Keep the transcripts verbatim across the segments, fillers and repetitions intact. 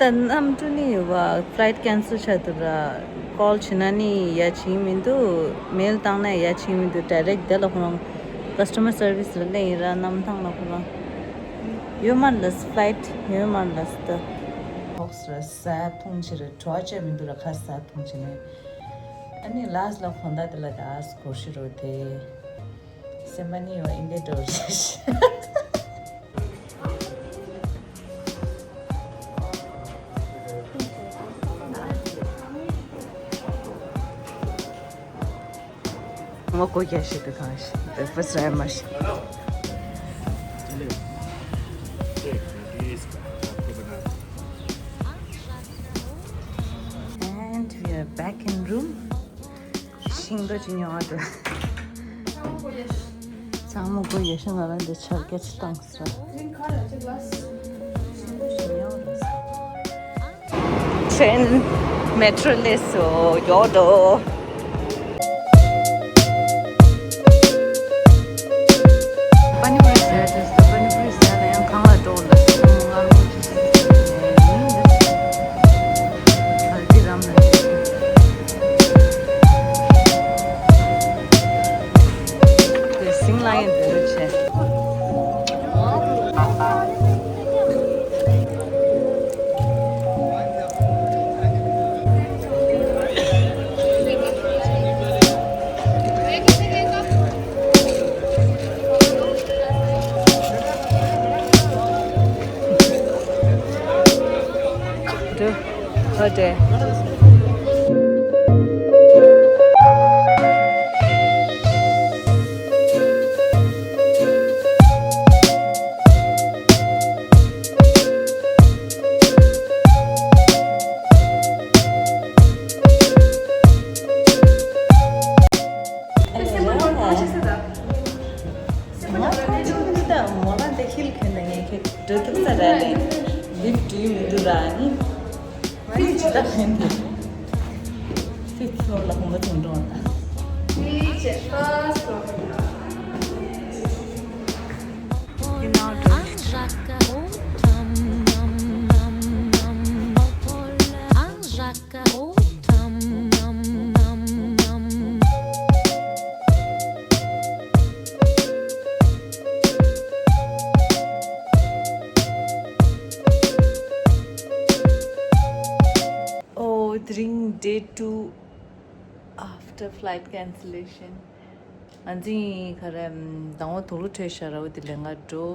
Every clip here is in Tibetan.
ད་གནམ་གྲུ་ནི་བ་flight cancel བྱ་དུ་ར་call བྱེད་ན་ནི་ཡ་བྱིན་མི་འདུག mail བཏང་ན་ཡ་བྱིན་མི་འདུག direct དེ་ལ་ཁོ་རང་customer service ལ་སླེབས་ཡིན་ར། གནམ་ཐང་ལ་ཁོ་རང་ཡོད་མ་ལ་flight ཡོད་མ་ལ་ད་ཐོག་སར་ས་འཐུང་ཆེ་རེད། བྲོ་བ་བྱས་མི་འདུག་ར། ཁ་ས་འཐུང་ཆེ་ནས་ཨ་ནི་last ལ་ཁོང་ད་དེ་ལ་ག་སྐོར་ཤི་རོ་དེ། སེམས་པ་ནི་ཡོད་ཨིན་དེ་འགྲོ་རེད། ངོ་ཀོ་རྒྱ་ཤེས་དུ་གང་ཤེས་breakfast ར་མ་ཤེས། And we are back in room. ཤིང་ཏོག་ཅིག་ཉོ་བ་འགྲོ། ཚང་མ་ཀོ་ཡོད་ཤིང་ང་རང་འདི་ཆར་སྐད་ཅིག་བཏང་སོང་། train metro སླེབས་སོང་ཡོད་འགྲོ། པ་ནི་པུ་རི་ཟེར་དུས་སུ་པ་ནི་པུ་རི་ཟེར་ན་ཡང་གང་ལ་འགྲོ་ལ་སོང་ངར་མོ་ཅི་ཞིག་ཟེར་ནས་ཡིན་ལ། ག་ཅི་རམ་ལ་འགྲོ་ཞིག་དེ་སིང་ལ་ཡིན་དེ་རུ་ཆེ། འདི་ཧོ་ཏེ། Oh, དེ་རིང་day two after flight cancellation. ང་ཚོ་ག་རེ་ཟླ་ངོ་དུག་ལོག་འཕྲོད་ཤག་ར། འོ་དེ་ལས་ང་འགྲོ།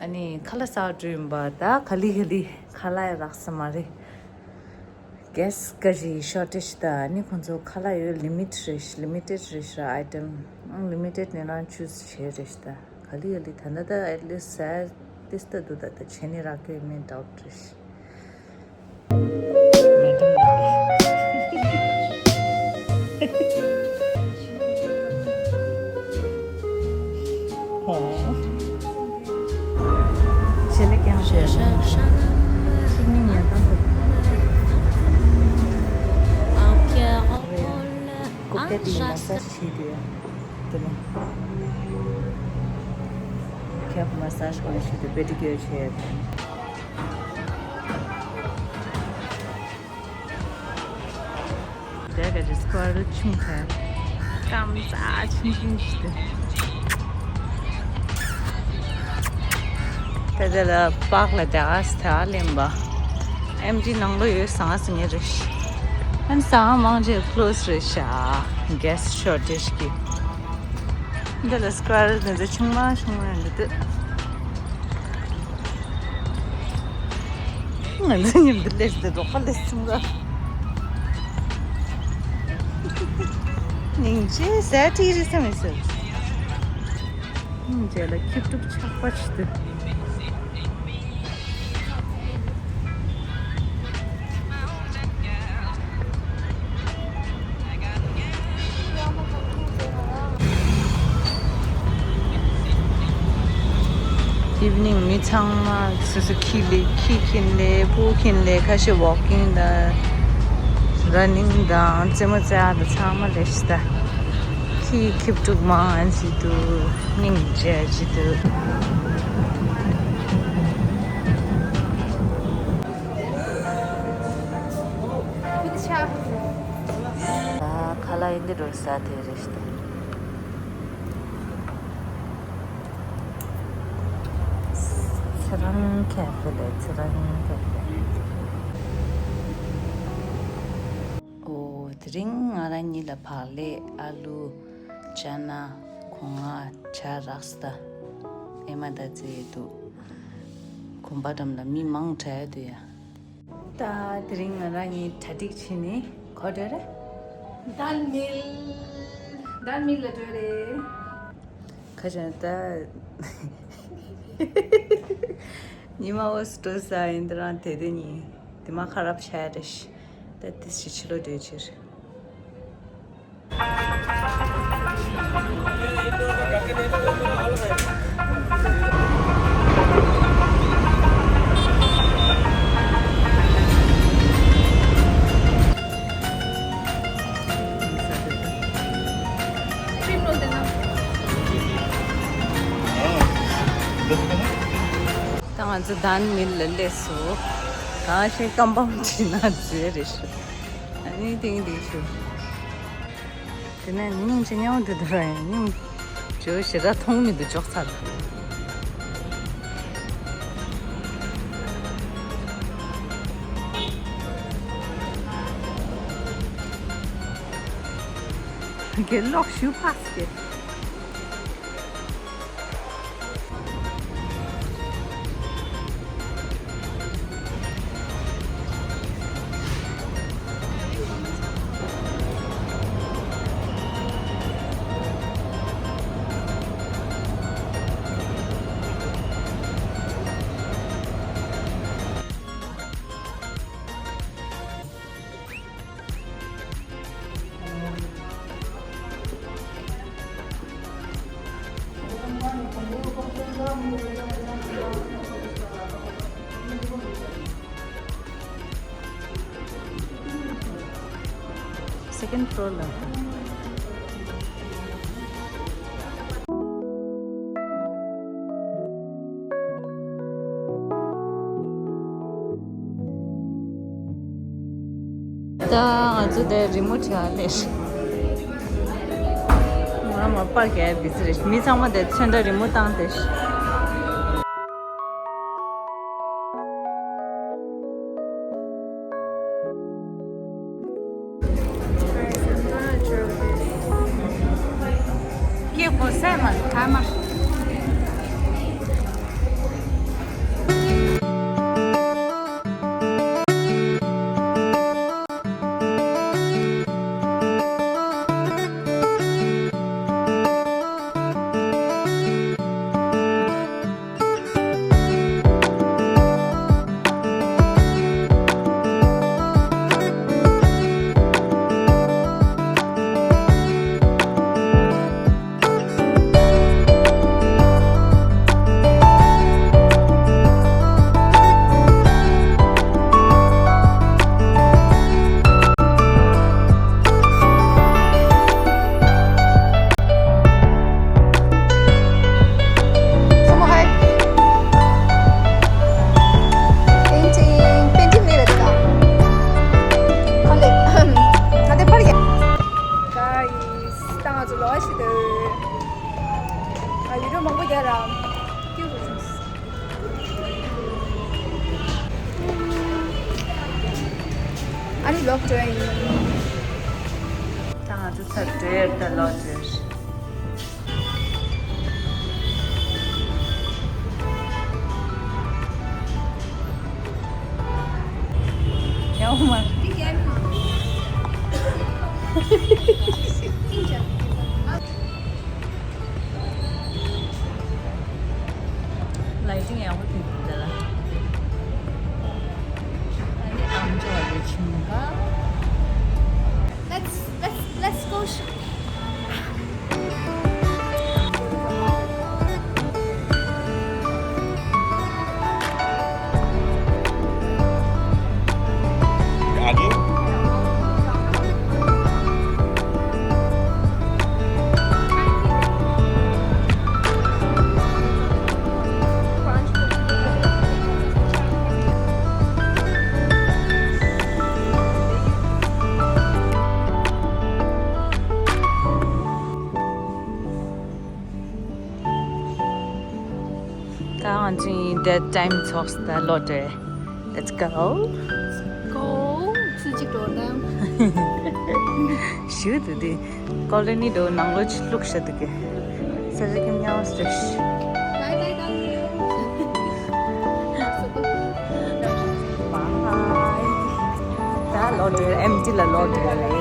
ཨ་ནི་ཁ་ལག་ཟ་འགྲོ་ཡིན་པ། ད་ག་ལི་ག་ལི་ཁ་ལག་རག་ས་མ་རེད། gas ག་རེ་shortage ད་ཨ་ནི་ཁོང་ཚོ་ཁ་ལག་ཡོད་limit རེད་ཤག limited རེད་ཤག item ཨང་limited ནས་རང་choose བྱས་རེད་ཤག་ད་ག་ལི་ག་ལི་ད་ན་ད་at least ཟ་ཏིས་ད་འདུག་ད་ད་བྱས་ནས་རག་གི་ཡོད་མེད་doubt རེད་ཤག Calf massage གོ་ནས་ཤི་དུས་pedicure བྱས། དེ་ག་ཅིག་squirrel ཆུང་ཁ་སྐམ་ཚ་ཆུང་ཆུང་ཞིག་དེ། དེ་དེ་ལ་park ལ་དེ་ག་སི་དེ་ག་ལེན་པ། ཨེམ་ཆི་ནང་ལོགས་ཡོད་ཟང་ཟིང་ངེ་རེད། ཨན་ཟང་མང་ཆེ་close རེད་ཤག gas shortage གི། འདི་ལ་squirrel དེ་ཚོ་ཆུང་མ་ཆུང་མ་འདི་དུ། ང་ཚོ་མཉམ་དུ་སླེབས་ཏེ་རོགས་པ་སླེབས་སོང་ར། སྙིང་རྗེ་ཟ་ཁྲིད་རེད་བསམ་མི་སྲིད། སྙིང་རྗེ་ལ་ཁྱི་ཕྲུག་ཆགས་པ་ཞིག་འདུག Evening མི་ཚང་མ་སོ་སོ་ཁྱི་ལས་ཁྱི་ཁྱིན་ལས་ཕུ་ཁྱིན་ལས་ཁ་ཤས་walking དང་running དང་རྩེད་མོ་རྩེ་ཡག་དང་ཚང་མ་ལས་ཤི་ད། ཁྱི་ཁྱི་ཕྲུག་མང་ཨན་ཞིག་འདུག་སྙིང་རྗེ་ཞིག་འདུག་ཨ་ཡིན་འདི་འགྲོ་ས་དེ་རེད་ཤག་ཚེ་རིང་ཁེ་ཧྥེ་ལས་ཚེ་རིང་ཁེ་ཧྥེ། ཨོ་དེ་རིང་ང་རང་གཉིས་ལ་བག་ལེབ་ཨ་ལུ་ཅ་ན་གོང་ང་ཇ་རག་སྟ། ཨེ་མ་ད་ཙེ་ཡེ་འདུག་གོམ་པ་འགྲམ་ལ་མི་མང་དྲགས་འདུག་ཡ། ད་དེ་རིང་ང་རང་གཉིས་གྲ་སྒྲིག་བྱས་ནས་ག་པར་འགྲོ་རེད། དཱན་མིལ། དཱན་མིལ་ལ་འགྲོ་རེད། ཁ་ཆེ་ད། ཉི་མ་འོ་སི་འགྲོ་ས་ཡིན་ད་རང་དེ་དེ་གཉིས་དེ་མ་ཁ་རབ་ཆགས་རེད། ད་དེ་ཞིག་ཕྱི་ལོགས་འགྲོ་ཕྱིར། ད་ང་ཚོ་དཱན་མིལ་ལ་སླེབས་སོང་། གང་ཞིག་ཀམ་པའུན་ཌི་ན་རྫས་རེད་ཤག་ཨ་ནི་ཏིང་ཏིང་ཤུ། དེ་ནས་སྙིང་རྗེ་མཉམ་དུ་འདུག་ར་ཡང་སྙིང་རྗེ་ཞེ་དྲག་མཐོང་མི་འདུག་ཅོག་ཚ་ལ། གེ་ལོག་ཞུ་ཕག་སྐད། སེ་ཀེན་ཕོ་ལོར་ལ། ད་ང་ཚོ་དེ་རི་མོ་བྲིས་ལས། ང་མ་པར་གས་བི་ཟི་རེད། མི་ཚང་མ་དེ་ཚོན་ཁྲ་རི་མོ་བཏང་སྟེ། ཀྱེ་གོ་སེ་མ་ཐ་མ། Guys, ད་ང་ཚོ་ལོག་ཤི་དེ། ཨ་ཡུ་རོ་མང་པོ་རྒྱག་ར། ཀྱུ་རུ་ཅུས། ཨ་ནི་ལོག་འགྲོ་ཡིན། ད་ང་ཚོ་ཚར་འགྲོ་ཡར་ད་ལོག་འགྲོ་ཡར། ཡང་མ། ལའི་ཊིང་ཡག་པོ་ཐེབས་འདུག་ད་ལ། ཨ་ནི་ཨམ་ཅོག་ལ་ཕྱིན་ག Let's, let's, let's go shopping. ང་ཚོའི་date time ཚོགས་ད་ལོ་དེ། Let's go. Go. ཚུལ་གཅིག་འགྲོ་དང་། ཞུ་དུ་དེ། ཀོ་ལོ་ནི་དུ་ནང་ལོ་ཆི་ལུག་ཤ་དུ་གི། ས་ཞིག་གི་མྱང་སྟེ། Bye bye. Bye. ད་ལོ་དེ་ཨེམ་ཊི་ལ་ལོ་དེ་རེད།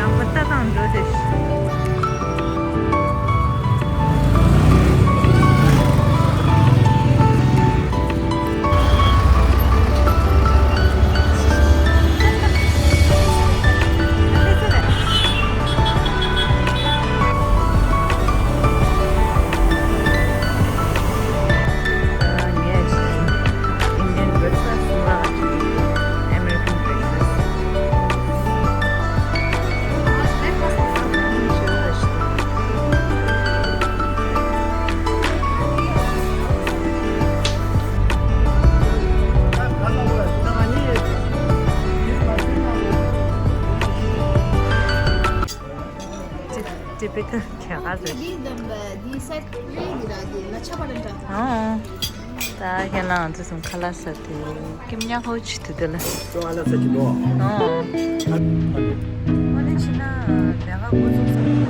ཡང་པ་ལྟ་དང་འགྲོ་དེ། Indian breakfast, American breakfast. Typical རྒྱ་གར་རེད། འདི་འདམ་པ་འདི་སེ་ཊི་རེད། འདི་ར་འདི་ན་ཆ་པ་རེད་འདྲ། ཨོ། ད་ཁྱེད་རང་ཚོ་གསུམ་ཁ་ལག་ཟ་དུས་ཀྱི་མྱག་ཧོ་ཆི་དུ་དེ་ལ། ཅོ་ཨ་ལ་ས་ཅི་ནོ། ཨོ། ཨ་ནི་ཕྱི་ན་ལས་ཀ་འགོ་ཚུགས་སོང་།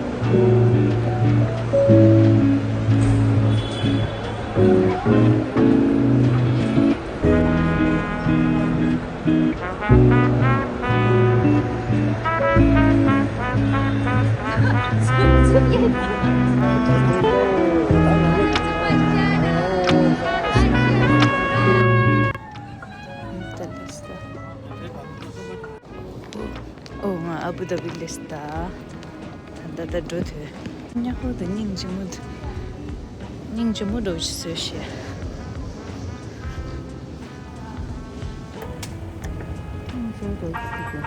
ཨོ། ང་ཨ་བུ་དྷ་བི་སླེབས་ད། ད་ལྟ་འགྲོ་ཐུབ། མྱག་ཧོ་དུ་སྙིང་རྗེ་མོ་དུ། སྙིང་རྗེ་མོ་འགྲོ་ཆི་བཟོས་ཤེས། སྙིང་རྗེ་འགྲོ་ཆི་དུ།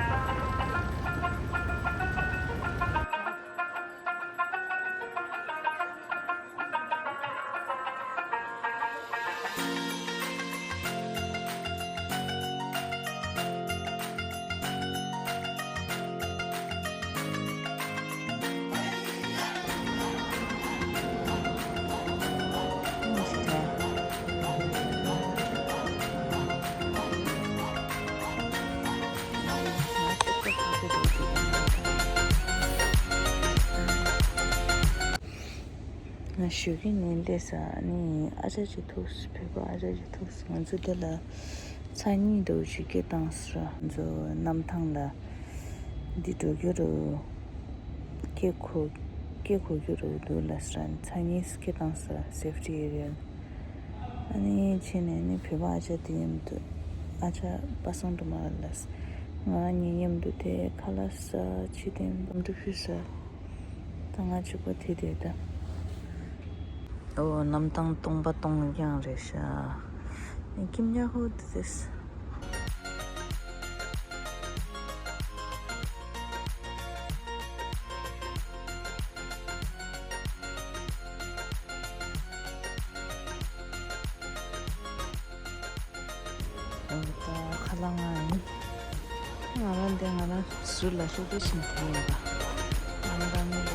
ང་ཞོགས་ཀས་ནས་སླེབས་ས་ནི་ཨ་ཅག་ཅིག་ཐུག་བོད་པ་ཨ་ཅག་ཅིག་ཐུག་ང་ཚོ་འདི་ལ་ཚ་གཉིས་འདྲ་བོ་ཅིག་སྐད་བཏང་ས་ར། ང་ཚོ་གནམ་ཐང་ལ་འདི་འགྲོ་རྒྱུ་རུ་སྐད་གོ་སྐད་གོ་རྒྱུ་རུ་འདུག་ལ་ས་ར། ཚ་གཉིས་སྐད་བཏང་ས་ར། སེབ་ཊི་ཨེ་རི་ཡ་ལ། ཨ་ནི་ཕྱིན་ནས་ནི་བོད་པ་ཨ་ཅག་དེ་ཡིན་འདུག་ཨ་ཅག་པ་སངས་སྒྲོལ་མ་ལ་ལས། ང་གཉིས་མཉམ་དུ་དེ་ཁ་ལག་ཟ། ཕྱི་དེ་འབུམ་དུ་ཕུལ་ཟ། ད་ང་གཅིག་པོ་དེ་དེ་ད། ཨོ། གནམ་ཐང་སྟོང་པ་སྟོང་རྐྱང་རེད་ཤག་ནི་ཀྱི་མྱག་ཧོ་དུ་དེས། ཨོ། ད་ཁ་ལག་ང་ཡིན། ང་རང་འདི་ང་རང་ཟུར་ལ་ཤོག་བུ་ཕྱིན་དེ་ཡིན་པ། ང་རང་མི་